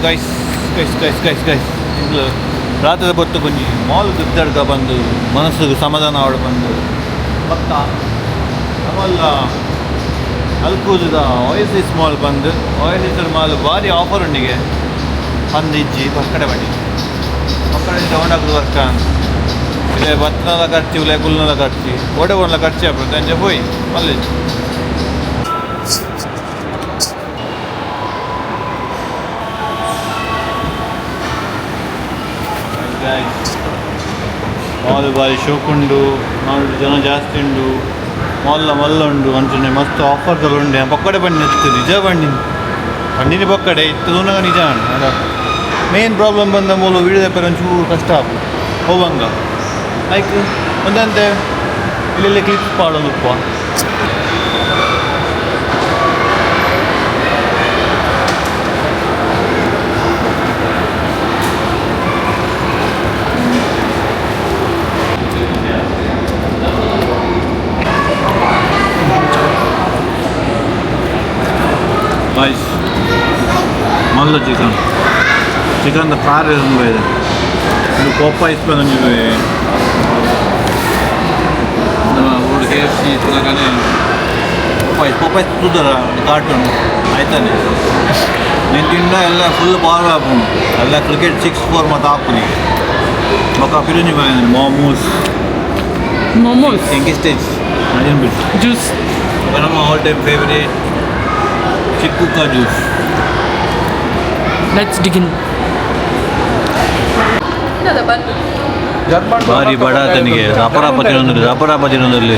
Guys, guys, guys, guys, guys, ಇಂಕ್ಲು ರಾತ್ರಿದ ಪೊತ್ತು ಕೊಂಜಿ ಮಾಲ್ ತಿರ್ಗಾಡ್ಕ ಬಂದು ಮನಸ್ಸುಗು ಸಮಾಧಾನ ಆವಡ್ ಬಂದು ಬೊಕ್ಕ ನಮಲ್ಲ ಅಲ್ಕೂಜುದ ಓಎಸಿಸ್ ಮಾಲ್ ಬಂದು. ಓಎಸಿಸ್ ಮಾಲ್ ಭಾರಿ ಆಫರ್ ಉಂಡಿಗೆ ಪಂದ್ ಇಜ್ಜಿ. ಪಕ್ಕಡೆ ಬನ್ನಿ, ಪಕ್ಕಡೆ ತಗೊಂಡಾಕುದು ವರ್ಕ ಇಲ್ಲೇ. ಬತ್ತನಲ ಖರ್ಚು, ಉಲೆ ಕುಲ್ನಲ ಖರ್ಚು, ಓಡೆ ಬೋಡ್ಲ ಖರ್ಚು ಆಪುಂಡು. ಅಂಚ ಪೋಯಿ ಮಲ್ಲೆಜ್ಜಿ. ಗೈಸ್, ಮಾಲ್ ಭಾರಿ ಶೋಕುಂಡು. ಮಾಲ್ ಜನ ಜಾಸ್ತಿ ಉಂಡು. ಮಾಲ್ಲ ಮಲ್ಲ ಉಂಡು. ಅಂಚನೆ ಮಸ್ತ್ ಆಫರ್ದಲ್ಲ ಉಂಡು. ಪಕ್ಕಡೆ ಬನ್ನಿ ಇತ್ತು ನಿಜ ಬನ್ನಿ ಪಂಡಿನಿ ಪಕ್ಕಡೆ ಇತ್ತು ತೂನಗ ನಿಜ. ಮೇನ್ ಪ್ರಾಬ್ಲಮ್ ಬಂದ ಮೂಲು ವೀಡಿಯೋ ಪೇಪರ್ ಒಂಚೂರು ಕಷ್ಟ ಆಪು ಹೋವಂಗ. ಲೈಕ್ ಒಂದಂತೆ ಇಲ್ಲೆಲ್ಲ ಕ್ಲಿಪ್ ಪಾಡೊಂದುಪ್ಪ. ಗೈಸ್, ಮಲ್ಲ ಚಿಕನ್, ಚಿಕನ್ ಖಾರ ಇದೆ. ಇದು ಪೋಪಾಯ್ಸ್ ಬಂದು ನಮ್ಮ ಊರು ಕೆಎಫ್ಸಿ ತನಕನೇ. ಪೋಪಾಯ್ಸ್, ಪೋಪಾಯ್ಸ್ ತೂದರ ಕಾರ್ಟೂನ್ ಆಯ್ತಾನೆ. నేను ತಿಂಡ ಎಲ್ಲ ಫುಲ್ ಪವರ್ ಆಪುಂಡು. ಎಲ್ಲ ಕ್ರಿಕೆಟ್ ಸಿಕ್ಸ್ ಫೋರ್ ಮತ್ತು ಆಪುನಿ. ಬೊಕ್ಕ ಪಿರುಂಜಿ ಮೋಮೋಸ್. ಮೋಮೋಸ್. ಎಂಕ್ ಸ್ಟೇಜ್ ಅದೇನು ಬಿಟ್ಟು. ಜ್ಯೂಸ್. ನಮ್ಮ ಆಲ್ ಟೈಮ್ ಫೇವರೇಟ್ ಚಿಕ್ಕುಕ್ಕ juice. Let's dig in. ಭಾರಿ ಬಡ ತನಿಗೆ ರಪರಪ ತಿನ್ನೊಂದಿಲ್ಲ, ರಪರಪ ತಿನ್ನೊಂದಿಲ್ಲ.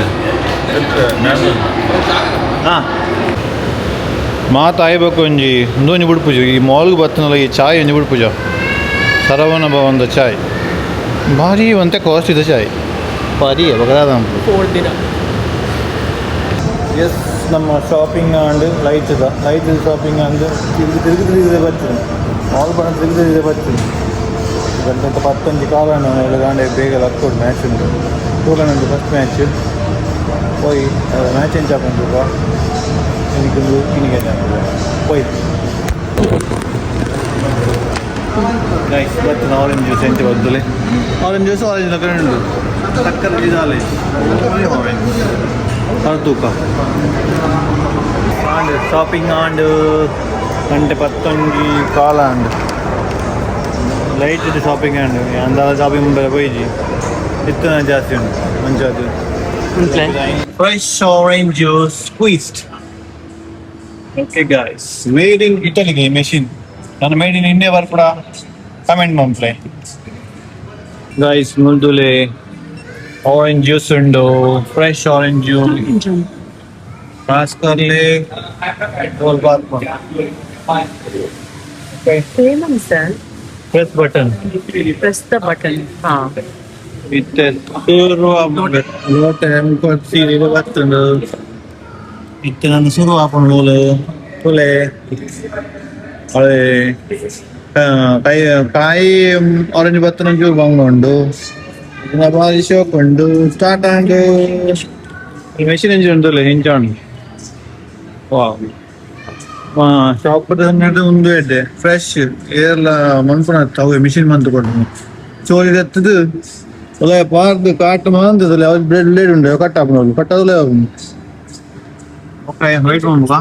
ಹಾಂ, ಮಾತಾಯ್ಬೇಕು. ಒಂಜಿ ಒಂದೊಂಜಿ ಬುಡ್ಪುಜ ಈ ಮಾಲ್ಗೆ ಬತ್ತನಲ್ಲ, ಈ ಚಾಯ್ ಒಂಜಿ ಬುಡ್ಪುಜ. ಸರವಣ ಭವನದ ಚಾಯ್ ಭಾರಿ ಒಂತೆ ಕಾಸ್ಟ್ ಇದೆ. ಚಾಯ್ ಭಾರಿ ಬಗದಾದ. 4 ದಿನ. ಎಸ್, ನಮ್ಮ ಶಾಪಿಂಗ್ ಆಂಡ್ ಲೈಟ್ದ ಲೈಟ್ ಶಾಪಿಂಗ್ ಅಂಡ್ ತಿರುಗಿ ತಿರುಗಿ ತಿರುಗಿದೆ ಬರ್ತದೆ. ಮಾಲ್ ಬಣ್ಣ ತಿರುಗಿ ತಿರುಗಿದೆ ಬರ್ತದೆ. ಗಂಟೆ ಪತ್ತೊಂಜಿ ಕಾಲ ಗಾಂಡೆ ಬೇಗ ಲಕ್ಕೋಡು. ಮ್ಯಾಚ್ ಉಂಟು, ಟೂರ್ನಮೆಂಟ್ ಫಸ್ಟ್ ಮ್ಯಾಚ್. ಪೋಯಿ ಮ್ಯಾಚ್ ಎಂಚ ಆಪುಂಡು ಇನಿಕೊಂದು ಇನಿಗೆ ಪೋಯ್. ಗೈಸ್, ಬರ್ತದೆ ಆರೆಂಜ್ ಜ್ಯೂಸ್ ಎಂಚ ಬರ್ತದೆ. ಆರೆಂಜ್ ಜ್ಯೂಸ್, ಆರೆಂಜ್ ಲಕ್ಕ ಉಂಟು. ಸಕ್ಕರೆ ಇದಾಲೆ ಆರೆಂಜ್ ತೂಕ ಆಂಡ್ ಶಾಪಿಂಗ್ ಆಂಡ್ ಗಂಟೆ ಪತ್ತೊಂಜಿ ಕಾಲ and light shopping and ಅಂದಾಜ ಶಾಪಿಂಗ್ ಮುಂದೆ ಪೋಯಿಜಿ ಇತ್ತು ಜಾಸ್ತಿ ಉಂಟು ಮಂಚಾದು. Fresh orange juice squeezed. Okay guys, made in Italy machine. ನಾನು ಮೇಡ್ ಇನ್ ಇಂಡಿಯಾ ಬರ್ಪುಡ ಕಮೆಂಟ್ ಮನ್ಪ್ಲೆ. ಗೈಸ್, ಮುಲ್ದುಲೆ ಆರೆಂಜ್ ಜ್ಯೂಸ್ ಉಂಡು, ಫ್ರೆಶ್ ಆರೆಂಜ್ ಜ್ಯೂಸ್. ಕಾಸ್ಕರ್ಲೆ ಬರ್ಪ. Payment, sir. Press button. Press the button. ಹಾ. ಇತ್ತೆ ಶುರು ಲೋಟೆ ಸೀರೆ ಬರ್ತುಂಡು. ಇತ್ತೆ ನಾನು ಶುರು ಆಪುಂಡು. ತುಲೆ ಅದೇ ಕಾಯಿ ಕಾಯಿ ಆರೆಂಜ್ ಬತ್ತನ ಒಂಚೂರು ಬಂಗ ಉಂಡು. ಇದನ್ನ ಬಾರಿ ಶೋಕ್ ಉಂಡು. ಸ್ಟಾರ್ಟ್ ಆಂಡ್ ಮೆಷಿನ್ ಎಂಜಿನ್ ಉಂಟಲ್ಲ, ಎಂಚ ಉಂಡು. ವಾ, ಶಾಪ್ ಉಂದು ಎಡ್ಡೆ ಫ್ರೆಶ್ ಏರ್ಲ ಮನ್ಪುನ ಅವು ಮಿಷಿನ್ ಮಂತ್ ಕೊಟ್ಟು ಚೋಲಿ ಎತ್ತದು ಒಲೆ ಪಾರ್ದು ಕಾಟ್ ಮಾಂತದಲ್ಲ. ಅವು ಬ್ಲೇಡ್ ಬ್ಲೇಡ್ ಉಂಡು, ಕಟ್ ಆಪುಂಡು, ಕಟ್ ಆದಲೇ. ಓಕೆ, ವೆಯ್ಟ್ ಮಾಡ್ಬೇಕಾ?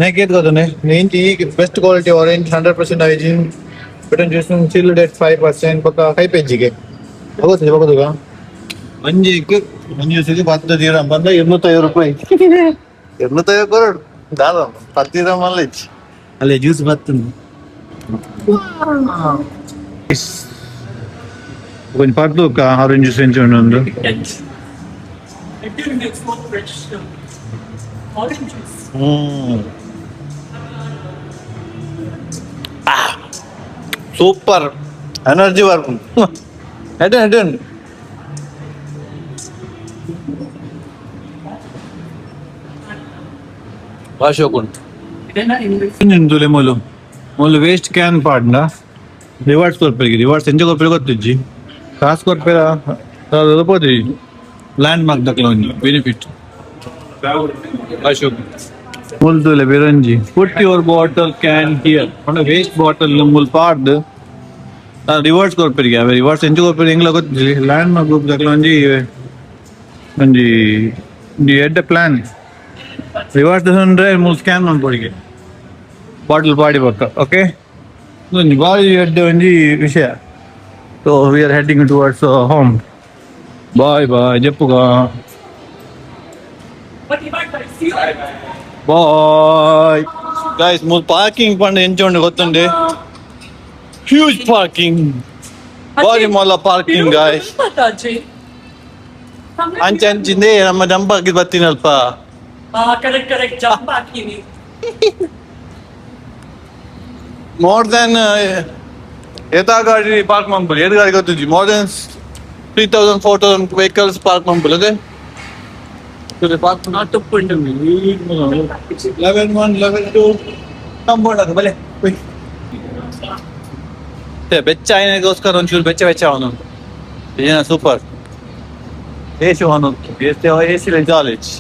ನೇಕ್ ಗೊತ್ತನೆ ನೀಂಚಿ ಈಗ best quality orange, 100% hygiene button juice, chilled at 5% ಪಕ್ಕ ಕೈ ಪೆಜ್ಜಿಗೆ ಹೋಗುತ್ತೆ ಹೋಗೋದುಗ. ಒಂಜಿಕ್ ಒಂಜಿ ಜ್ಯೂಸಿಗೆ 10 ದಿರಂ ಬಂದ 250 ರೂಪಾಯಿ. 250 ಕೊರಡು ದಾದ 10 ದಿರಂ ಅಲ್ಲ ಅಲ್ಲೇ ಜ್ಯೂಸ್ ಬರ್ತದೆ. కొంచెం పర్దు ಆರೆಂಜ್ ಜ್ಯೂಸ್ ಎಂಚ ಉಂಡು. I makes more fresh orange juice. Super energy ಬರ್ಪುಂಡು. ಎಡ್ಡೆ ಎಡ್ಡೆ ಉಂಡು. ಭಾಷೆ ಉಂಟು. ಉಂದುಲೆ ಮೂಲು ಮೂಲು ವೇಸ್ಟ್ can ಪಾಡ್ಂಡ ರಿವಾರ್ಡ್ಸ್ ಕೊರ್ಪೆರಿಗೆ. ರಿವಾರ್ಡ್ಸ್ ಎಂಚ ಕೊರ್ಪೆರ್ ಗೊತ್ತಿಜ್ಜಿ. ಕಾಸು ಕೊರ್ಪೆರ ಪೋತಿ ಲ್ಯಾಂಡ್ ಮಾರ್ಕ್ ದಕ್ಲ ಒಂಜಿ ಬೆನಿಫಿಟ್. ಅಶೋಕ್. ಮುಲ್ತುಲೆ ಬಿರಂಜಿ. "Put your bottle, can here." ಪಂಡ ವೇಸ್ಟ್ ಬಾಟಲ್ ಮುಲ್ ಪಾಡ್ದು ರಿವಾರ್ಡ್ಸ್ ಕೊರ್ಪೆರಿಗೆ. ಅವೆ ರಿವಾರ್ಡ್ಸ್ ಎಂಚ ಕೊರ್ಪೆರ್ ಎಂಗ್ಲ ಗೊತ್ತಿಜ್ಜಿ. ಲ್ಯಾಂಡ್ ಮಾರ್ಕ್ ಗ್ರೂಪ್ ದಕ್ಲ ಒಂಜಿ ಒಂಜಿ ಒಂಜಿ ಎಡ್ಡೆ ಪ್ಲಾನ್. ರಿವಾರ್ಡ್ಸ್ ಅಂದ್ರೆ ಮೂಲು ಸ್ಕ್ಯಾನ್ ಮನ್ಪೊಡಿಗೆ ಬಾಟಲ್ ಪಾಡಿ ಬೊಕ್ಕ. ಓಕೆ, ಒಂಜಿ ಬಾರಿ ಎಡ್ಡೆ ಒಂಜಿ ವಿಷಯ. So we are heading towards home. Bye bye ಜಪ್ಪುಗ. Bye bye. See you. Bye guys. ಮೂಲು ಪಾರ್ಕಿಂಗ್ ಪಂಡ ಎಂಚ ಉಂಡು ಗೊತ್ತುಂಡೆ? ಹ್ಯೂಜ್ ಪಾರ್ಕಿಂಗ್, ಬಾರಿ ಮಲ್ಲ ಪಾರ್ಕಿಂಗ್ ಗಾಯ್ಸ್. ಅಜಯ್. ಅಂಚೆ ಅಂಚಿಂದೆ ನಮ್ಮ ಜಂಪ್ ಹಾಕಿ ಬತ್ತೀನಲ್ಪ. ಹಾ, ಕರೆಕ್ಟ್ ಕರೆಕ್ಟ್, ಜಂಪ್ ಹಾಕಿನಿ. ಮೋರ್ ದೆನ್ ಏತಾ ಗಾಡಿ ಪಾರ್ಕ್ ಮನ್ಪೊಲಿ? ಏತ್ ಗಾಡಿ ಗೊತ್ತಿಜ್ಜಿ. More than 3000, 4000 vehicles park ಮನ್ಪೊಲಿ. ಅದೇ ಪಾರ್ಕ್. ಆ ತುಪ್ಪುಂಡು. ಲೆವೆಲ್ 1, ಲೆವೆಲ್ 2 ಕಂಪೌಂಡ್ ಅದು. ಬಲೆ ಬೆಚ್ಚ ಆಯ್ನಗೋಸ್ಕರ ಒಂಚೂರು ಬೆಚ್ಚ ಬೆಚ್ಚ ಅವನು ಏನ ಸೂಪರ್ ಎಸಿ ಅವನು. ಎಸಿ ಕಾಲೇಜ್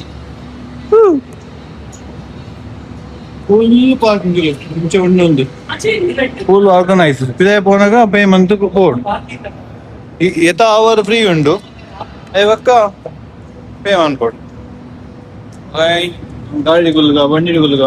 ಫುಲ್ ಪಾರ್ಕಿಂಗ್ ಮುಂಚೆ ಉಂಡು. ಅಜಯ್. Full organise. ಪಿದಾಯ ಪೋನಾಗ ಪೇ ಮಂತ್ ಬೋರ್ಡ್. ಏತ ಅವರ್ ಫ್ರೀ ಉಂಡು, ಐವಕ್ಕ ಪೇ ಮನ್ಪೊಡು. ಗಾಡಿ ಗುಲ್ಗ ಬಂಡಿ ಗುಲ್ಗ.